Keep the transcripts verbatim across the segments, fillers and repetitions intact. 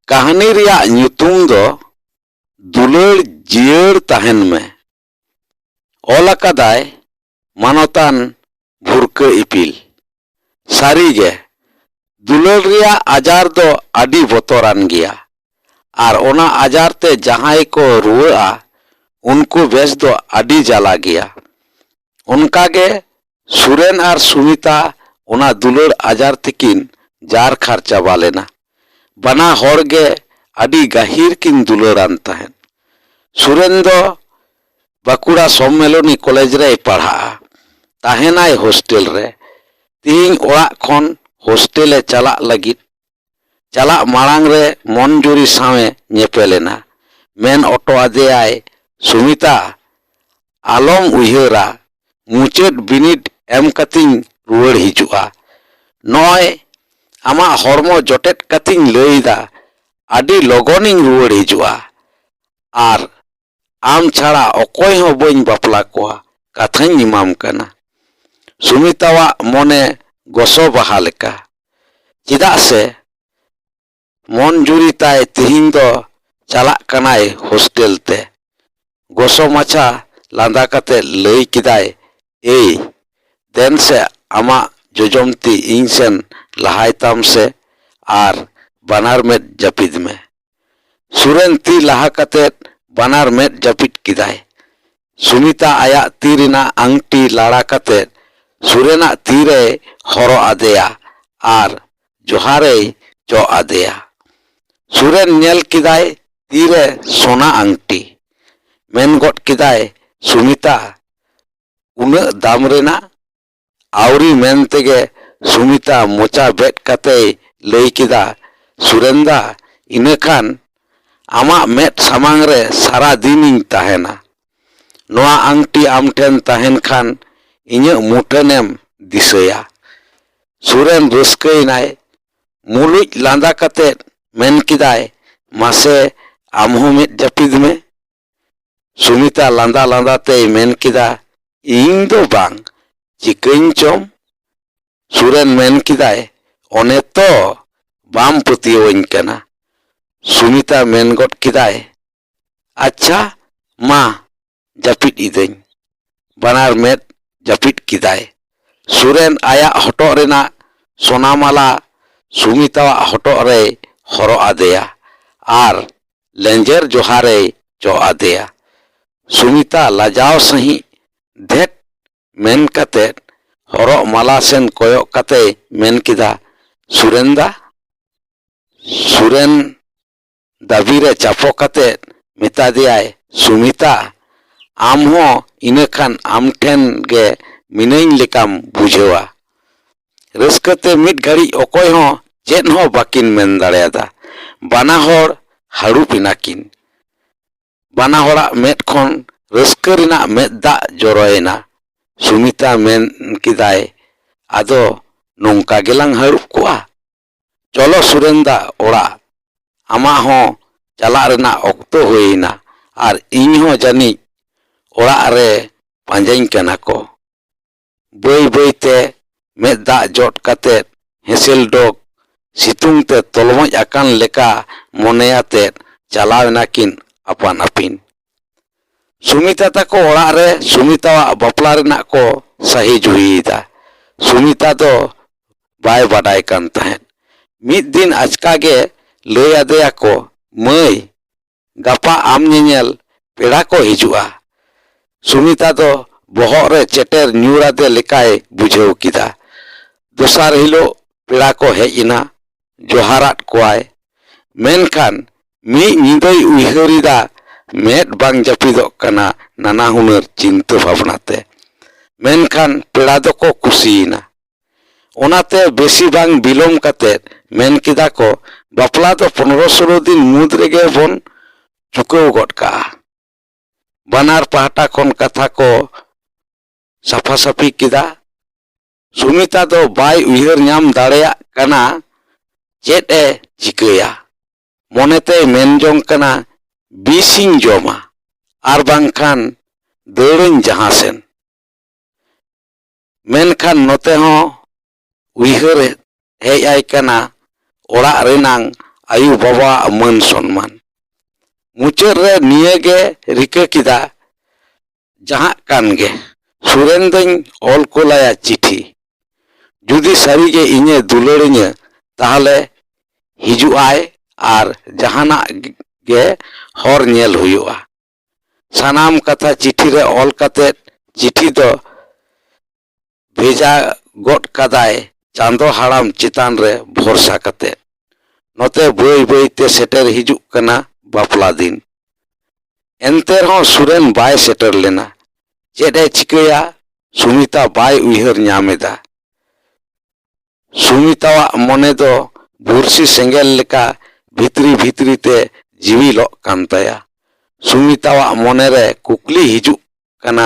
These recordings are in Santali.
ᱠᱟᱹᱦᱱᱤ ᱨᱮᱭᱟᱜ ᱧᱩᱛᱩᱢ ᱫᱚ ᱫᱩᱞᱟᱹᱲ ᱡᱤᱭᱟᱹᱲ ᱛᱟᱦᱮᱱ ᱢᱮ᱾ ᱚᱞ ᱟᱠᱟᱫᱟᱭ ᱢᱟᱱᱚᱛᱟᱱ ᱵᱷᱩᱨᱠᱟᱹ ᱤᱯᱤᱞ᱾ ᱥᱟᱹᱨᱤᱜᱮ, ᱫᱩᱞᱟᱹᱲ ᱨᱮᱭᱟᱜ ᱟᱡᱟᱨ ᱫᱚ ᱟᱹᱰᱤ ᱵᱚᱛᱚᱨᱟᱱ ᱜᱮᱭᱟ᱾ ᱟᱨ ᱚᱱᱟ ᱟᱡᱟᱨ ᱛᱮ ᱡᱟᱦᱟᱸᱭ ᱠᱚ ᱨᱩᱣᱟᱹᱜᱼᱟ, ᱩᱱᱠᱩ ᱵᱮᱥ ᱫᱚ ᱟᱹᱰᱤ ᱡᱟᱞᱟ ᱜᱮᱭᱟ᱾ ᱚᱱᱠᱟᱜᱮ ᱥᱩᱨᱮᱱ ᱟᱨ ᱥᱩᱢᱤᱛᱟ ᱚᱱᱟ ᱫᱩᱞᱟᱹᱲ ᱟᱡᱟᱨ ᱛᱮᱠᱤᱱ ᱡᱟᱨ ᱠᱷᱟᱨ ᱪᱟᱵᱟ ᱞᱮᱱᱟ᱾ ᱵᱟᱱᱟ ᱦᱚᱲ ᱜᱮ ᱟᱹᱰᱤ ᱜᱟᱹᱦᱤᱨ ᱠᱤᱱ ᱫᱩᱞᱟᱹᱲᱟᱱ ᱛᱟᱦᱮᱸᱫ᱾ ᱥᱩᱨᱮᱱ ᱫᱚ ᱵᱟᱸᱠᱩᱲᱟ ᱥᱚᱢᱢᱮᱞᱚᱱᱤ ᱠᱚᱞᱮᱡᱽ ᱨᱮᱭ ᱯᱟᱲᱦᱟᱜᱼᱟ᱾ ᱛᱟᱦᱮᱱᱟᱭ ᱦᱳᱥᱴᱮᱞ ᱨᱮ᱾ ᱛᱤᱦᱤᱧ ᱚᱲᱟᱜ ᱠᱷᱚᱱ ᱦᱳᱥᱴᱮᱞ ᱮ ᱪᱟᱞᱟᱜ ᱞᱟᱹᱜᱤᱫ ᱪᱟᱞᱟᱜ ᱢᱟᱲᱟᱝ ᱨᱮ ᱢᱚᱱᱡᱩᱨᱤ ᱥᱟᱶ ᱮ ᱧᱮᱯᱮᱞ ᱮᱱᱟ᱾ ᱢᱮᱱ ᱚᱴᱚ ᱟᱫᱮᱭᱟᱭ, "ᱥᱩᱢᱤᱛᱟ, ᱟᱞᱚᱢ ᱩᱭᱦᱟᱹᱨᱟ, ᱢᱩᱪᱟᱹᱫ ᱵᱤᱱᱤᱰ ᱮᱢ ᱠᱟᱛᱮᱧ ᱨᱩᱣᱟᱹᱲ ᱦᱤᱡᱩᱜᱼᱟ᱾ ᱱᱚᱜᱼᱚᱭ ᱟᱢᱟᱜ ᱦᱚᱲᱢᱚ ᱡᱚᱴᱮᱫ ᱠᱟᱛᱮᱧ ᱞᱟᱹᱭᱫᱟ, ᱟᱹᱰᱤ ᱞᱚᱜᱚᱱᱤᱧ ᱨᱩᱣᱟᱹᱲ ᱦᱤᱡᱩᱜᱼᱟ᱾ ᱟᱨ ᱟᱢ ᱪᱷᱟᱲᱟ ᱚᱠᱚᱭ ᱦᱚᱸ ᱵᱟᱹᱧ ᱵᱟᱯᱞᱟ ᱠᱚᱣᱟ, ᱠᱟᱛᱷᱟᱧ ᱮᱢᱟᱢ ᱠᱟᱱᱟ᱾" ᱥᱩᱢᱤᱛᱟᱣᱟᱜ ᱢᱚᱱᱮ ᱜᱚᱥᱚ ᱵᱟᱦᱟ ᱞᱮᱠᱟ᱾ ᱪᱮᱫᱟᱜ ᱥᱮ ᱢᱚᱱᱡᱩᱨᱤ ᱛᱟᱭ ᱛᱤᱦᱤᱧ ᱫᱚ ᱪᱟᱞᱟᱜ ᱠᱟᱱᱟᱭ ᱦᱳᱥᱴᱮᱞ ᱛᱮ᱾ ᱜᱚᱥᱚ ᱢᱟᱪᱷᱟ ᱞᱟᱸᱫᱟ ᱠᱟᱛᱮ ᱞᱟᱹᱭ ᱠᱮᱫᱟᱭ, "ᱮᱭ, ᱫᱮᱱ ᱥᱮ ᱟᱢᱟᱜ ᱡᱚᱡᱚᱢ ᱛᱤ ᱤᱧ ᱥᱮᱱ ᱞᱟᱦᱟᱭ ᱛᱟᱢ ᱥᱮ ᱟᱨ ᱵᱟᱱᱟᱨ ᱢᱮᱫ ᱡᱟᱹᱯᱤᱫ ᱢᱮ᱾" ᱥᱩᱨᱮᱱ ᱛᱤ ᱞᱟᱦᱟ ᱠᱟᱛᱮ ᱵᱟᱱᱟᱨ ᱢᱮᱫ ᱡᱟᱹᱯᱤᱫ ᱠᱮᱫᱟᱭ᱾ ᱥᱩᱢᱤᱛᱟ ᱟᱭᱟᱜ ᱛᱤ ᱨᱮᱱᱟᱜ ᱟᱝᱴᱤ ᱞᱟᱲᱟ ᱠᱟᱛᱮ ᱥᱩᱨᱮᱱᱟᱜ ᱛᱤ ᱨᱮᱭ ᱦᱚᱨᱚᱜ ᱟᱫᱮᱭᱟ ᱟᱨ ᱡᱚᱦᱟᱨᱮᱭ ᱪᱚᱜ ᱟᱫᱮᱭᱟ᱾ ᱥᱩᱨᱮᱱ ᱧᱮᱞ ᱠᱮᱫᱟᱭ ᱛᱤᱨᱮ ᱥᱚᱱᱟ ᱟᱝᱴᱤ᱾ ᱢᱮᱱ ᱜᱚᱫ ᱠᱮᱫᱟᱭ, "ᱥᱩᱢᱤᱛᱟ, ᱩᱱᱟᱹᱜ ᱫᱟᱢ ᱨᱮᱱᱟᱜ?" ᱟᱹᱣᱨᱤ ᱢᱮᱱ ᱛᱮᱜᱮ ᱥᱩᱢᱤᱛᱟ ᱢᱚᱪᱟ ᱵᱮᱫ ᱠᱟᱛᱮᱭ ᱞᱟᱹᱭ ᱠᱮᱫᱟ, "ᱥᱩᱨᱮᱱᱫᱟ, ᱤᱱᱟᱹ ᱠᱷᱟᱱ ᱟᱢᱟᱜ ᱢᱮᱫ ᱥᱟᱢᱟᱝ ᱨᱮ ᱥᱟᱨᱟ ᱫᱤᱱᱤᱧ ᱛᱟᱦᱮᱱᱟ᱾ ᱱᱚᱣᱟ ᱟᱝᱴᱤ ᱟᱢ ᱴᱷᱮᱱ ᱛᱟᱦᱮᱱ ᱠᱷᱟᱱ ᱤᱧᱟᱹᱜ ᱢᱩᱴᱷᱟᱹᱱᱮᱢ ᱫᱤᱥᱟᱹᱭᱟ᱾" ᱥᱩᱨᱮᱱ ᱨᱟᱹᱥᱠᱟᱹᱭᱮᱱᱟᱭ᱾ ᱢᱩᱞᱩᱡ ᱞᱟᱸᱫᱟ ᱠᱟᱛᱮ ᱢᱮᱱ ᱠᱮᱫᱟᱭ, "ᱢᱟᱥᱮ, ᱟᱢ ᱦᱚᱸ ᱢᱮᱫ ᱡᱟᱹᱯᱤᱫ ᱢᱮ᱾" ᱥᱩᱢᱤᱛᱟ ᱞᱟᱸᱫᱟ ᱞᱟᱸᱫᱟ ᱛᱮᱭ ᱢᱮᱱ ᱠᱮᱫᱟ, "ᱤᱧ ᱫᱚ ᱵᱟᱝ, ᱪᱤᱠᱟᱹᱧ ᱪᱚᱢ?" ᱥᱩᱨᱮᱱ ᱢᱮᱱ ᱠᱮᱫᱟᱭ, "ᱚᱱᱮ ᱛᱚ, ᱵᱟᱢ ᱯᱟᱹᱛᱭᱟᱹᱣᱟᱹᱧ ᱠᱟᱱᱟ᱾ ᱥᱩᱢᱤᱛᱟ ᱢᱮᱱ ᱜᱚᱫ ᱠᱮᱫᱟᱭ, "ᱟᱪᱪᱷᱟ, ᱢᱟ, ᱡᱟᱹᱯᱤᱫ ᱤᱫᱟᱹᱧ᱾" ᱵᱟᱱᱟᱨ ᱢᱮᱫ ᱡᱟᱹᱯᱤᱫ ᱠᱮᱫᱟᱭ᱾ ᱥᱩᱨᱮᱱ ᱟᱭᱟᱜ ᱦᱚᱴᱚᱜ ᱨᱮᱱᱟᱜ ᱥᱚᱱᱟ ᱢᱟᱞᱟ ᱥᱩᱢᱤᱛᱟᱣᱟᱜ ᱦᱚᱴᱚᱜ ᱨᱮᱭ ᱦᱚᱨᱚᱜ ᱟᱫᱮᱭᱟ ᱟᱨ ᱞᱮᱸᱡᱮᱨ ᱡᱚᱦᱟᱨᱮᱭ ᱪᱚᱜ ᱟᱫᱮᱭᱟ᱾ ᱥᱩᱢᱤᱛᱟ ᱞᱟᱡᱟᱣ ᱥᱟᱺᱦᱤᱡ ᱫᱷᱮᱴ ᱢᱮᱱ ᱠᱟᱛᱮ ᱦᱚᱨᱚᱜ ᱢᱟᱞᱟ ᱥᱮᱱ ᱠᱚᱭᱚᱜ ᱠᱟᱛᱮᱭ ᱢᱮᱱ ᱠᱮᱫᱟ, "ᱥᱩᱨᱮᱱ ᱫᱟ?" ᱥᱩᱨᱮᱱ ᱫᱟᱹᱵᱤ ᱨᱮ ᱪᱟᱯᱚ ᱠᱟᱛᱮ ᱢᱮᱛᱟ ᱫᱮᱭᱟᱭ, "ᱥᱩᱢᱤᱛᱟ, ᱟᱢ ᱦᱚᱸ ᱤᱱᱟᱹ ᱠᱷᱟᱱ ᱟᱢ ᱴᱷᱮᱱ ᱜᱮ ᱢᱤᱱᱟᱹᱧ ᱞᱮᱠᱟᱢ ᱵᱩᱡᱷᱟᱹᱣᱟ᱾" ᱨᱟᱹᱥᱠᱟᱹ ᱛᱮ ᱢᱤᱫ ᱜᱷᱟᱹᱲᱤᱡ ᱚᱠᱚᱭ ᱦᱚᱸ ᱪᱮᱫ ᱦᱚᱸ ᱵᱟᱹᱠᱤᱱ ᱢᱮᱱ ᱫᱟᱲᱮᱭᱟᱫᱟ᱾ ᱵᱟᱱᱟ ᱦᱚᱲ ᱦᱟᱹᱲᱩᱵ ᱮᱱᱟᱠᱤᱱ᱾ ᱵᱟᱱᱟ ᱦᱚᱲᱟᱜ ᱢᱮᱫ ᱠᱷᱚᱱ ᱨᱟᱹᱥᱠᱟᱹ ᱨᱮᱱᱟᱜ ᱢᱮᱫ ᱫᱟᱜ ᱡᱚᱨᱚᱭᱮᱱᱟ᱾ ᱥᱩᱢᱤᱛᱟ ᱢᱮᱱ ᱠᱮᱫᱟᱭ, "ᱟᱫᱚ ᱱᱚᱝᱠᱟ ᱜᱮᱞᱟᱝ ᱦᱟᱹᱲᱩᱵ ᱠᱚᱜᱼᱟ? ᱪᱚᱞᱚ ᱥᱩᱨᱮᱱ ᱫᱟ ᱚᱲᱟᱜ, ᱟᱢᱟᱜ ᱦᱚᱸ ᱪᱟᱞᱟᱜ ᱨᱮᱱᱟᱜ ᱚᱠᱛᱚ ᱦᱩᱭᱮᱱᱟ, ᱟᱨ ᱤᱧ ᱦᱚᱸ ᱡᱟᱹᱱᱤᱡ ᱚᱲᱟᱜ ᱨᱮ ᱯᱟᱸᱡᱟᱧ ᱠᱟᱱᱟ ᱠᱚ᱾" ᱵᱟᱹᱭ ᱵᱟᱹᱭ ᱛᱮ ᱢᱮᱫ ᱫᱟᱜ ᱡᱚᱫ ᱠᱟᱛᱮ ᱦᱮᱸᱥᱮᱞ ᱰᱚᱜᱽ ᱥᱤᱛᱩᱝ ᱛᱮ ᱛᱚᱞᱢᱚᱡ ᱟᱠᱟᱱ ᱞᱮᱠᱟ ᱢᱚᱱᱮ ᱟᱛᱮ ᱪᱟᱞᱟᱣ ᱮᱱᱟᱠᱤᱱ ᱟᱯᱟᱱ ᱟᱹᱯᱤᱱ᱾ ᱥᱩᱢᱤᱛᱟ ᱛᱟᱠᱚ ᱚᱲᱟᱜ ᱨᱮ ᱥᱩᱢᱤᱛᱟᱣᱟᱜ ᱵᱟᱯᱞᱟ ᱨᱮᱱᱟᱜ ᱠᱚ ᱥᱟᱹᱦᱤ ᱡᱩᱦᱤᱭᱮᱫᱟ᱾ ᱥᱩᱢᱤᱛᱟ ᱫᱚ ᱵᱟᱭ ᱵᱟᱰᱟᱭ ᱠᱟᱱ ᱛᱟᱦᱮᱸᱫ᱾ ᱢᱤᱫ ᱫᱤᱱ ᱟᱪᱠᱟ ᱜᱮ ᱞᱟᱹᱭ ᱟᱫᱮᱭᱟ ᱠᱚ, "ᱢᱟᱹᱭ, ᱜᱟᱯᱟ ᱟᱢ ᱧᱮᱧᱮᱞ ᱯᱮᱲᱟ ᱠᱚ ᱦᱤᱡᱩᱜᱼᱟ᱾" ᱥᱩᱢᱤᱛᱟ ᱫᱚ ᱵᱚᱦᱚᱜ ᱨᱮ ᱪᱮᱴᱮᱨ ᱧᱩᱨ ᱟᱫᱮ ᱞᱮᱠᱟᱭ ᱵᱩᱡᱷᱟᱹᱣ ᱠᱮᱫᱟ᱾ ᱫᱚᱥᱟᱨ ᱦᱤᱞᱳᱜ ᱯᱮᱲᱟ ᱠᱚ ᱦᱮᱡ ᱮᱱᱟ᱾ ᱡᱚᱦᱟᱨᱟᱫ ᱠᱚᱣᱟᱭ᱾ ᱢᱮᱱᱠᱷᱟᱱ ᱢᱤᱫ ᱧᱤᱫᱟᱹᱭ ᱩᱭᱦᱟᱹᱨ ᱮᱫᱟ, ᱢᱮᱫ ᱵᱟᱝ ᱡᱟᱹᱯᱤᱫᱚᱜ ᱠᱟᱱᱟ, ᱱᱟᱱᱟ ᱦᱩᱱᱟᱹᱨ ᱪᱤᱱᱛᱟᱹ ᱵᱷᱟᱵᱽᱱᱟ ᱛᱮ᱾ ᱢᱮᱱᱠᱷᱟᱱ ᱯᱮᱲᱟ ᱫᱚᱠᱚ ᱠᱩᱥᱤᱭᱮᱱᱟ᱾ ᱚᱱᱟᱛᱮ ᱵᱮᱥᱤ ᱵᱟᱝ ᱵᱤᱞᱚᱢ ᱠᱟᱛᱮ ᱢᱮᱱ ᱠᱮᱫᱟ ᱠᱚ, "ᱵᱟᱯᱞᱟ ᱫᱚ ᱯᱚᱱᱨᱚ ᱥᱳᱞᱳ ᱫᱤᱱ ᱢᱩᱫᱽ ᱨᱮᱜᱮ ᱵᱚᱱ ᱪᱩᱠᱟᱹᱣ ᱜᱚᱫ ᱠᱟᱜᱼᱟ᱾" ᱵᱟᱱᱟᱨ ᱯᱟᱦᱴᱟ ᱠᱷᱚᱱ ᱠᱟᱛᱷᱟ ᱠᱚ ᱥᱟᱯᱷᱟ ᱥᱟᱹᱯᱷᱤ ᱠᱮᱫᱟ᱾ ᱥᱩᱢᱤᱛᱟ ᱫᱚ ᱵᱟᱭ ᱩᱭᱦᱟᱹᱨ ᱧᱟᱢ ᱫᱟᱲᱮᱭᱟᱜ ᱠᱟᱱᱟ ᱪᱮᱫ ᱮ ᱪᱤᱠᱟᱹᱭᱟ᱾ ᱢᱚᱱᱮᱛᱮᱭ ᱢᱮᱱ ᱡᱚᱝ ᱠᱟᱱᱟ, "ᱵᱤᱥᱤᱧ ᱡᱚᱢᱟ ᱟᱨ ᱵᱟᱝᱠᱷᱟᱱ ᱫᱟᱹᱲᱟᱹᱧ ᱡᱟᱦᱟᱸ ᱥᱮᱱ᱾" ᱢᱮᱱᱠᱷᱟᱱ ᱱᱚᱛᱮ ᱦᱚᱸ ᱩᱭᱦᱟᱹᱨ ᱦᱮᱡ ᱟᱭ ᱠᱟᱱᱟ ᱚᱲᱟᱜ ᱨᱮᱱᱟᱝ ᱟᱭᱳ ᱵᱟᱵᱟᱣᱟᱜ ᱢᱟᱹᱱ ᱥᱚᱱᱢᱟᱱ᱾ ᱢᱩᱪᱟᱹᱫ ᱨᱮ ᱱᱤᱭᱟᱹ ᱜᱮ ᱨᱤᱠᱟᱹ ᱠᱮᱫᱟ, ᱡᱟᱦᱟᱸᱜ ᱠᱟᱱ ᱜᱮ, ᱥᱩᱨᱮᱱ ᱫᱚᱧ ᱚᱞ ᱠᱩᱞᱟᱭᱟ ᱪᱤᱴᱷᱤ᱾ ᱡᱩᱫᱤ ᱥᱟᱹᱨᱤᱜᱮ ᱤᱧᱮ ᱫᱩᱞᱟᱹᱲᱤᱧᱟᱹ, ᱛᱟᱦᱞᱮ ᱦᱤᱡᱩᱜ ᱟᱭ ᱟᱨ ᱡᱟᱦᱟᱱᱟᱜ ᱜᱮ ᱦᱚᱨ ᱧᱮᱞ ᱦᱩᱭᱩᱜᱼᱟ᱾ ᱥᱟᱱᱟᱢ ᱠᱟᱛᱷᱟ ᱪᱤᱴᱷᱤ ᱨᱮ ᱚᱞ ᱠᱟᱛᱮᱫ ᱪᱤᱴᱷᱤ ᱫᱚ ᱵᱷᱮᱡᱟ ᱜᱚᱫ ᱠᱟᱫᱟᱭ ᱪᱟᱸᱫᱚ ᱦᱟᱲᱟᱢ ᱪᱮᱛᱟᱱ ᱨᱮ ᱵᱷᱚᱨᱥᱟ ᱠᱟᱛᱮᱫ᱾ ᱱᱚᱛᱮ ᱵᱟᱹᱭ ᱵᱟᱹᱭ ᱛᱮ ᱥᱮᱴᱮᱨ ᱦᱤᱡᱩᱜ ᱠᱟᱱᱟ ᱵᱟᱯᱞᱟ ᱫᱤᱱ᱾ ᱮᱱᱛᱮ ᱨᱮᱦᱚᱸ ᱥᱩᱨᱮᱱ ᱵᱟᱭ ᱥᱮᱴᱮᱨ ᱞᱮᱱᱟ᱾ ᱪᱮᱫ ᱮ ᱪᱤᱠᱟᱹᱭᱟ? ᱥᱩᱢᱤᱛᱟ ᱵᱟᱭ ᱩᱭᱦᱟᱹᱨ ᱧᱟᱢ ᱮᱫᱟ᱾ ᱥᱩᱢᱤᱛᱟᱣᱟᱜ ᱢᱚᱱᱮ ᱫᱚ ᱵᱩᱨᱥᱤ ᱥᱮᱸᱜᱮᱞ ᱞᱮᱠᱟ ᱵᱷᱤᱛᱨᱤ ᱵᱷᱤᱛᱨᱤ ᱛᱮ ᱡᱤᱣᱤᱞᱚᱜ ᱠᱟᱱ ᱛᱟᱭᱟ᱾ ᱥᱩᱢᱤᱛᱟᱣᱟᱜ ᱢᱚᱱᱮᱨᱮ ᱠᱩᱠᱞᱤ ᱦᱤᱡᱩᱜ ᱠᱟᱱᱟ,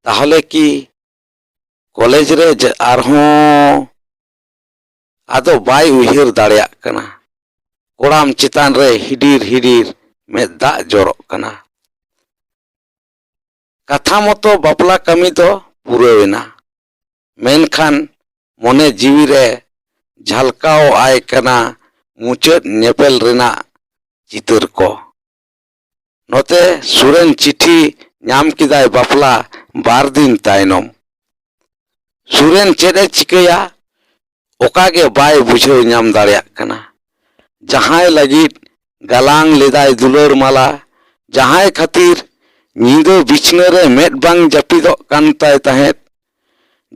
ᱛᱟᱦᱚᱞᱮ ᱠᱤ ᱠᱚᱞᱮᱡᱽ ᱨᱮ ᱡᱟ-, ᱟᱨᱦᱚᱸ ᱟᱫᱚ ᱵᱟᱭ ᱩᱭᱦᱟᱹᱨ ᱫᱟᱲᱮᱭᱟᱜ ᱠᱟᱱᱟ᱾ ᱠᱚᱲᱟᱢ ᱪᱮᱛᱟᱱ ᱨᱮ ᱦᱤᱰᱤᱨ ᱦᱤᱰᱤᱨ ᱢᱮᱫ ᱫᱟᱜ ᱡᱚᱨᱚᱜ ᱠᱟᱱᱟ᱾ ᱠᱟᱛᱷᱟ ᱢᱚᱛᱚ ᱵᱟᱯᱞᱟ ᱠᱟᱹᱢᱤ ᱫᱚ ᱯᱩᱨᱟᱹᱣ ᱮᱱᱟ, ᱢᱮᱱᱠᱷᱟᱱ ᱢᱚᱱᱮ ᱡᱤᱣᱤ ᱨᱮ ᱡᱷᱟᱞᱠᱟᱣ ᱟᱭ ᱠᱟᱱᱟ ᱢᱩᱪᱟᱹᱫ ᱧᱮᱯᱮᱞ ᱨᱮᱱᱟᱜ ᱪᱤᱛᱟᱹᱨ ᱠᱚ᱾ ᱱᱚᱛᱮ ᱥᱩᱨᱮᱱ ᱪᱤᱴᱷᱤ ᱧᱟᱢ ᱠᱮᱫᱟᱭ ᱵᱟᱯᱞᱟ ᱵᱟᱨ ᱫᱤᱱ ᱛᱟᱭᱱᱚᱢ᱾ ᱥᱩᱨᱮᱱ ᱪᱮᱫ ᱮ ᱪᱤᱠᱟᱹᱭᱟ, ᱚᱠᱟ ᱜᱮ ᱵᱟᱭ ᱵᱩᱡᱷᱟᱹᱣ ᱧᱟᱢ ᱫᱟᱲᱮᱭᱟᱜ ᱠᱟᱱᱟ᱾ ᱡᱟᱦᱟᱸᱭ ᱞᱟᱹᱜᱤᱫ ᱜᱟᱞᱟᱝ ᱞᱮᱫᱟᱭ ᱫᱩᱞᱟᱹᱲ ᱢᱟᱞᱟ, ᱡᱟᱦᱟᱸᱭ ᱠᱷᱟᱹᱛᱤᱨ ᱧᱤᱫᱟᱹ ᱵᱤᱪᱷᱱᱟᱹ ᱨᱮ ᱢᱮᱫ ᱵᱟᱝ ᱡᱟᱹᱯᱤᱫᱚᱜ ᱠᱟᱱ ᱛᱟᱭ ᱛᱟᱦᱮᱸᱫ,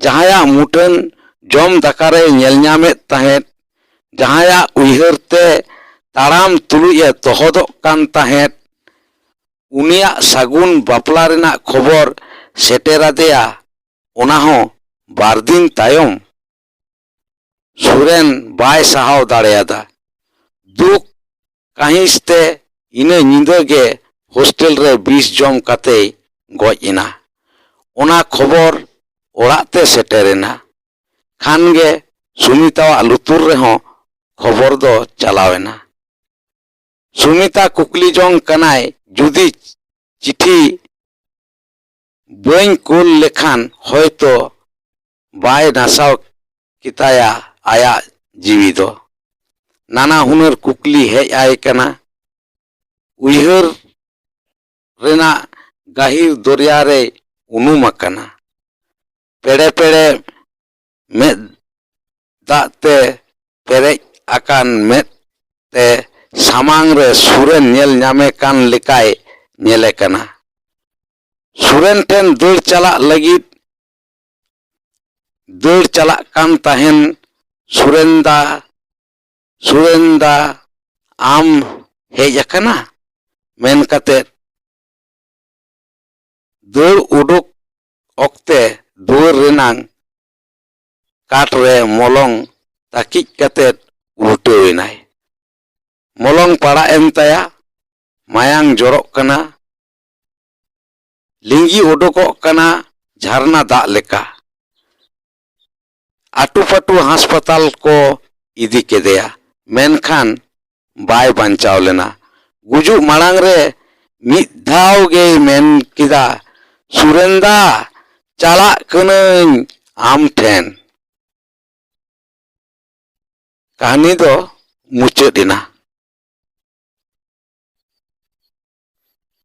ᱡᱟᱦᱟᱸᱭᱟᱜ ᱢᱩᱴᱷᱟᱹᱱ ᱡᱚᱢ ᱫᱟᱠᱟᱨᱮ ᱧᱮᱞ ᱧᱟᱢᱮᱫ ᱛᱟᱦᱮᱸᱫ, ᱡᱟᱦᱟᱸᱭᱟᱜ ᱩᱭᱦᱟᱹᱨ ᱛᱮ ᱛᱟᱲᱟᱢ ᱛᱩᱞᱩᱡ ᱮ ᱛᱚᱦᱚᱫᱚᱜ ᱠᱟᱱ ᱛᱟᱦᱮᱸᱫ, ᱩᱱᱤᱭᱟᱜ ᱥᱟᱹᱜᱩᱱ ᱵᱟᱯᱞᱟ ᱨᱮᱱᱟᱜ ᱠᱷᱚᱵᱚᱨ ᱥᱮᱴᱮᱨ ᱟᱫᱮᱭᱟ, ᱚᱱᱟ ᱦᱚᱸ ᱵᱟᱨ ᱫᱤᱱ ᱛᱟᱭᱚᱢ᱾ ᱥᱩᱨᱮᱱ ᱵᱟᱭ ᱥᱟᱦᱟᱣ ᱫᱟᱲᱮᱭᱟᱫᱟ᱾ ᱫᱩᱠ ᱠᱟᱹᱦᱤᱥ ᱛᱮ ᱤᱱᱟᱹ ᱧᱤᱫᱟᱹ ᱜᱮ ᱦᱳᱥᱴᱮᱞ ᱨᱮ ᱵᱤᱥ ᱡᱚᱢ ᱠᱟᱛᱮᱭ ᱜᱚᱡ ᱮᱱᱟ᱾ ᱚᱱᱟ ᱠᱷᱚᱵᱚᱨ ᱚᱲᱟᱜ ᱛᱮ ᱥᱮᱴᱮᱨ ᱮᱱᱟ᱾ ᱠᱷᱟᱱ ᱜᱮ ᱥᱩᱢᱤᱛᱟᱣᱟᱜ ᱞᱩᱛᱩᱨ ᱨᱮᱦᱚᱸ ᱠᱷᱚᱵᱚᱨ ᱫᱚ ᱪᱟᱞᱟᱣ ᱮᱱᱟ᱾ ᱥᱩᱢᱤᱛᱟ ᱠᱩᱠᱞᱤ ᱡᱚᱝ ᱠᱟᱱᱟᱭ, ᱡᱩᱫᱤ ᱪᱤᱴᱷᱤ ᱵᱟᱹᱧ ᱠᱩᱞ ᱞᱮᱠᱷᱟᱱ ᱦᱚᱭᱛᱚ ᱵᱟᱭ ᱱᱟᱥᱟᱣ ᱠᱮᱛᱟᱭᱟ ᱟᱭᱟᱜ ᱡᱤᱣᱤ ᱫᱚ᱾ ᱱᱟᱱᱟ ᱦᱩᱱᱟᱹᱨ ᱠᱩᱠᱞᱤ ᱦᱮᱡ ᱟᱭ ᱠᱟᱱᱟ᱾ ᱩᱭᱦᱟᱹᱨ ᱨᱮᱱᱟᱜ ᱜᱟᱹᱦᱤᱨ ᱫᱚᱨᱭᱟ ᱨᱮᱭ ᱩᱱᱩᱢ ᱟᱠᱟᱱᱟ᱾ ᱯᱮᱲᱮ ᱯᱮᱲᱮ ᱢᱮᱫ ᱫᱟᱜ ᱛᱮ ᱯᱮᱨᱮᱡ ᱟᱠᱟᱱ ᱢᱮᱫ ᱛᱮ ᱥᱟᱢᱟᱝ ᱨᱮ ᱥᱩᱨᱮᱱ ᱧᱮᱞ ᱧᱟᱢᱮ ᱠᱟᱱ ᱞᱮᱠᱟᱭ ᱧᱮᱞᱮ ᱠᱟᱱᱟ᱾ ᱥᱩᱨᱮᱱ ᱴᱷᱮᱱ ᱫᱟᱹᱲ ᱪᱟᱞᱟᱜ ᱞᱟᱹᱜᱤᱫ ᱫᱟᱹᱲ ᱪᱟᱞᱟᱜ ᱠᱟᱱ ᱛᱟᱦᱮᱱ ᱥᱩᱨᱮᱱ ᱫᱟ, "ᱥᱩᱨᱮᱱ ᱫᱟ, ᱟᱢ ᱦᱮᱡ ᱟᱠᱟᱱᱟ?" ᱢᱮᱱ ᱠᱟᱛᱮ ᱫᱟᱹᱲ ᱩᱰᱩᱠ ᱚᱠᱛᱮ ᱫᱩᱣᱟᱹᱨ ᱨᱮᱱᱟᱝ ᱠᱟᱴ ᱨᱮ ᱢᱚᱞᱚᱝ ᱛᱟᱹᱠᱤᱡ ᱠᱟᱛᱮ ᱩᱞᱴᱟᱹᱣ ᱮᱱᱟᱭ᱾ ᱢᱚᱞᱚᱝ ᱯᱟᱲᱟᱜ ᱮᱱ ᱛᱟᱭᱟ, ᱢᱟᱭᱟᱝ ᱡᱚᱨᱚᱜ ᱠᱟᱱᱟ, ᱞᱤᱸᱜᱤ ᱩᱰᱩᱠᱚᱜ ᱠᱟᱱᱟ ᱡᱷᱟᱨᱱᱟ ᱫᱟᱜ ᱞᱮᱠᱟ᱾ ᱟᱹᱴᱩᱯᱟᱹᱴᱩ ᱦᱟᱥᱯᱟᱛᱟᱞ ᱠᱚ ᱤᱫᱤ ᱠᱮᱫᱮᱭᱟ, ᱢᱮᱱᱠᱷᱟᱱ ᱵᱟᱭ ᱵᱟᱧᱪᱟᱣ ᱞᱮᱱᱟ᱾ ᱜᱩᱡᱩᱜ ᱢᱟᱲᱟᱝ ᱨᱮ ᱢᱤᱫ ᱫᱷᱟᱣ ᱜᱮᱭ ᱢᱮᱱ ᱠᱮᱫᱟ, "ᱥᱩᱨᱮᱱᱫᱟ, ᱪᱟᱞᱟᱜ ᱠᱟᱹᱱᱟᱹᱧ ᱟᱢ ᱴᱷᱮᱱ᱾" ᱠᱟᱹᱦᱱᱤ ᱫᱚ ᱢᱩᱪᱟᱹᱫ ᱮᱱᱟ᱾